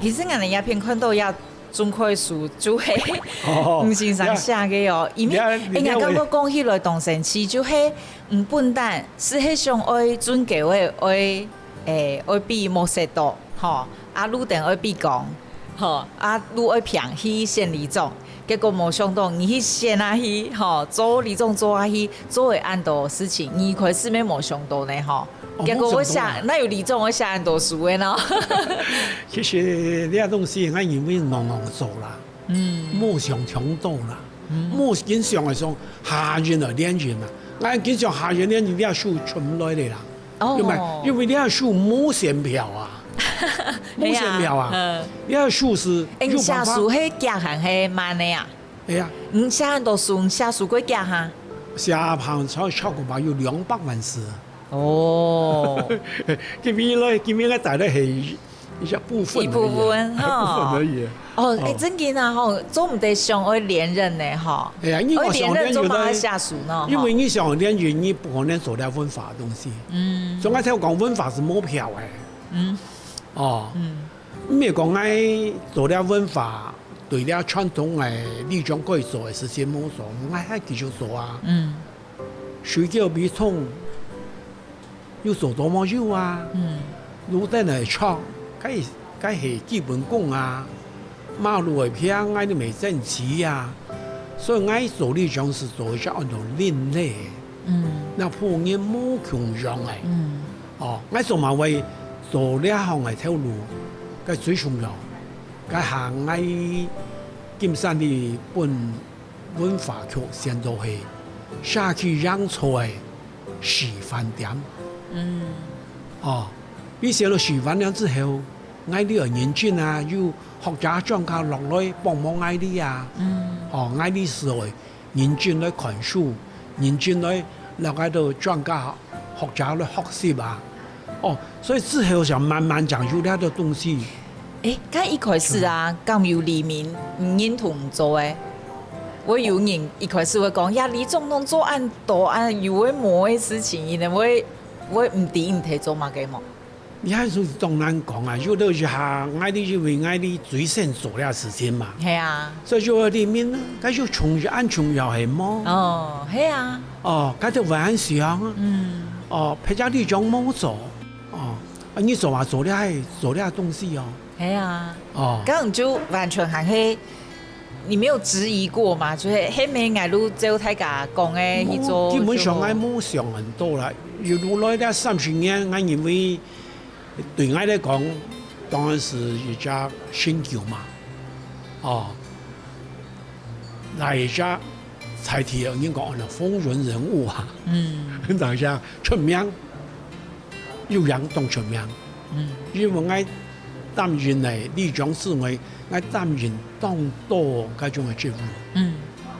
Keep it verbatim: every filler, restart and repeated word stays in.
其實𠊎等這片看到這種開書，就係哦，吳先生寫个哦。因為，你看，哎，𠊎感覺講起來當神奇，就係，嗯，毋單係想愛準備个，愛，誒，愛比無食到，吼，啊，路燈愛比光，吼，啊，路愛平去選里長。結果無想到，你去選下去，吼，做里長做下去，做會恁多事情，你一開始乜無想到呢，吼。 結果會寫，哪有里長會寫恁多書个呢？其實這東西，𠊎認為戇戇做啦，嗯，無想像到啦，無經常來想下人來練人啊，𠊎經常下人練人，這書出毋來个啦。哦，因為因為這書無選票啊，無選票啊，這書係有辦法。哎，你寫書係遽還係慢个啊？哎呀，你寫恁多書，你寫書過遽哈？寫下差差不多有兩百萬字。 哦，今日來，今日來帶來係一部分而已啊，一部分哈，一部分而已啊。哦，哎，正經啊吼，做毋得想愛連任呢吼。哎呀，你愛連任做麼个寫書呢？因為你想連任，你不可能做了文化个東西。嗯，所以𠊎頭講文化係無票个。嗯，哦，嗯，毋係講𠊎做了文化，對了傳統个里長該做个事情無做，𠊎還繼續做啊。嗯。 水溝比通，有做到無有啊？路燈來著，該該係基本功啊。馬路个平，𠊎兜乜整齊啊。所以𠊎做里長係做一隻安到另類个，嗯，那普人無共樣个。嗯，哦，𠊎做麼會做這項个頭路，該最重要。該下𠊎金山里分 文化局選到係社區營造个示範點。嗯，哦，佢選到示範點之後，𠊎兜愛認真啊，有學者專家落來幫忙𠊎兜啊。嗯，哦，𠊎兜係愛認真來看書，認真來了解到專家學者來學習啊。哦，所以之後就慢慢正有這兜東西。 誒，該一開始啊，敢有里民毋認同做誒？會有人一開始會講，呀，里長攏做恁多恁有个無个事情，佢等會會毋知你兜做麼个無？你還係當難講啊，有兜一下，𠊎兜因為𠊎兜最先做這事情嘛。係啊。所以就會裡面，該就重要，恁重要係無？哦，係啊。哦，該就會恁想啊。嗯。哦，別隻里長無做，哦，啊，你做啊做這，做這東西哦。 係啊，哦，該你就完全還係你沒有質疑過嘛？就係，係，毋係，𠊎就照大家講个去做，基本上𠊎無想恁多啦。一路來這三十年，𠊎認為對𠊎來講，當然係一隻成就嘛。哦，來一隻在地人講安到風雲人物啊，嗯，來一隻出名，有影當出名。嗯，因為𠊎擔任个里長之外，𠊎擔任當多該種个職務。嗯，